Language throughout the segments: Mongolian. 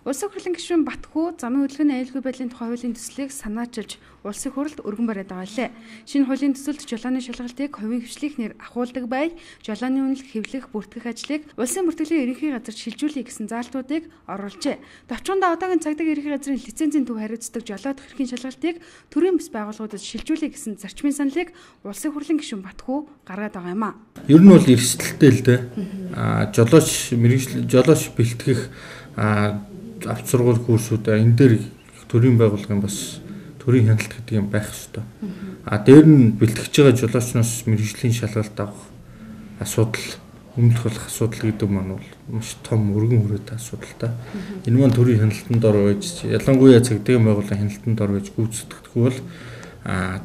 Улсын хурлын гишүүн Батхүү замын хөдөлгөөний аюулгүй байдлын тухай хуулийн төслийг санаачилж улсын хурлд өргөн бариад байгаа лээ. Шинэ хуулийн төсөлд жолооны шалгалтыг хувийн хэвшлийнхнээр ахуулдаг бай, жолооны үнэлэх, хэвлэх, бүртгэх ажлыг улсын бүртгэлийн ерөнхий газарт шилжүүлэе гэсэн заалтуудыг оруулжээ. Товчхондоо одоогийн цагдаа ерөнхий газрын лицензийн төв хариуцдаг жолоодох эрхийн шалгалтыг төрийн бус байгууллагуудад шилжүүлэе гэсэн зарчмын саналыг улсын хурлын гишүүн Батхүү гаргаад байгаа юм а. Ер нь бол эрсдэлтэй л дээ. Жолооч мэргэжил жолооч бэлтгэх авч сургууль курсүүд энэ дээр төрийн байгууллагын бас төрийн хяналт гэдэг юм байх ёстой. А дээр нь бэлтгэж байгаа жолоочноос мэргэжлийн шалгалт авах асуудал, өмнөх болох асуудал гэдэг маань бол маш том өргөн хүрээтэй асуудал та. Энэ маань төрийн хяналтанд ор байж, ялангуяа цагдаагийн байгууллагын хяналтанд ор байж гүйцэтгэхгүй бол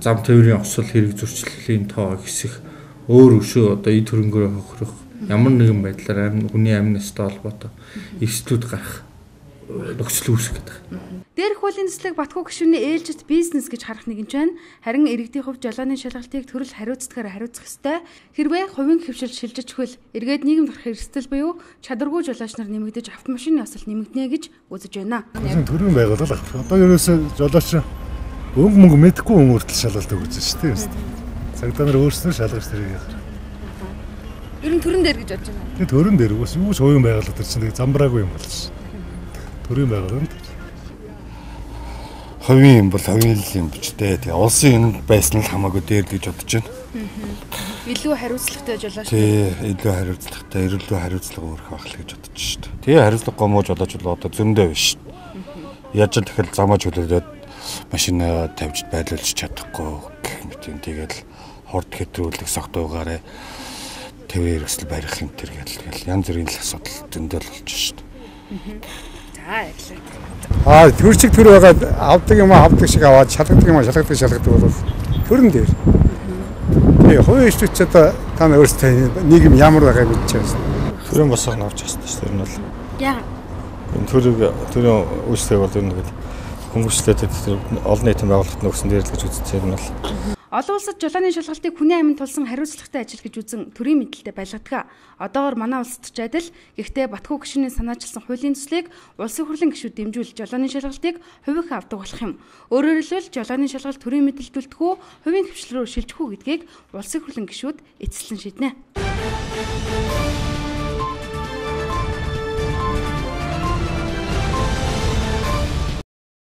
зам тээврийн осол хэрэг зөрчлийн тоо ихсэх, өөр өшөө одоо эд хөрөнгөөр хохирох ямар нэгэн байдлаар хүний амь настай холбоотой эрсдлүүд гарах нөхцөл үүсгэх гэдэг. Дээрх хуулийн төслийг Батхүү гишүүний ээлжит бизнес гэж харах нэг нь ч байна. Харин иргэдийн хувьд жолооны шалгалтыг төрөл хариуцлагаар хариуцах ёстой. Хэрвээ хувийн хэвшил шилжижхвэл эргээд нийгэмд гарах эрсдэл буюу чадваргүй жолооч нар нэмэгдэж автомашины осол нэмэгдэнэ гэж үзэж байна. Төрийн байгууллага авах. Одоо ерөөсөө жолооч өнгө мөнгө мэдэхгүй хүн хүртэл шалгалт өгч шүү дээ. Цагдаа нар өөрсдөө шалгаж тэрийг яах. Ер нь төрөн дээр гэж бодож байна. Тэгээ төрөн дээр үгүй юу ч хувийн байгууллага төр чинь тэгээ замбраагүй юм болж. Төрийн байгууллага. Хувийн юм бол хувийн л юм биш дээ. Тэгээ улсын юм байсан л хамаагүй дээр гэж бодож байна. Илүү хариуцлагатай жолооч. Тий, илүү хариуцлагатай, илүү хариуцлага өөрөх байх л гэж бодож шүү дээ. Тэгээ хариуцлагагүй муу жолооч бол одоо зөндөө биш. Яаж л тэгэхээр замаа чөлөөлөөд машина тавьж байрлуулж чадахгүй гэх мэт юм. Тэгээд хурд хэтрүүлэх согтуугаараа тээврийн хэрэгсэл барих юм төр гэл янз бүрийн л асуудал зөндөө л болж шүү дээ. Аа төр чиг төр байгаа авдаг юм авдаг шиг аваад шалгадаг юм шалгадаг бол төрөн дээр. Тэгээ хувийн хвшлч одоо та нар өөрсдөө нийгэм ямар байгааг мэдж байгаа. Төрийн босгох нь авч явсан шүү дээ. Тэр нь бол. Яа. Энэ төрийг төрийн үйлчлэг бол ер нь тэгэл хөнгөвчлээ тэр олон нийтийн байгууллагт нөгсөн дээр л гэж үздэг юм бол. Олон улсад жолооны шалгалтыг хүний аминд тулсан хариуцлагатай ажил гэж үзэн төрийн мэдлэлтэй байлгадаг. Одоогор манай улсад ч адил. Гэхдээ Батхүү гишүүний санаачилсан хуулийн төслийг улсын хурлын гишүүд дэмжүүл жолооны шалгалтыг хувийнхаа авдаг болох юм. Өөрөөр хэлбэл жолооны шалгалт төрийн мэдлэлд үлдэх үү, хувийн хэвшил рүү шилжих үү гэдгийг улсын хурлын гишүүд эцэслэн шийднэ.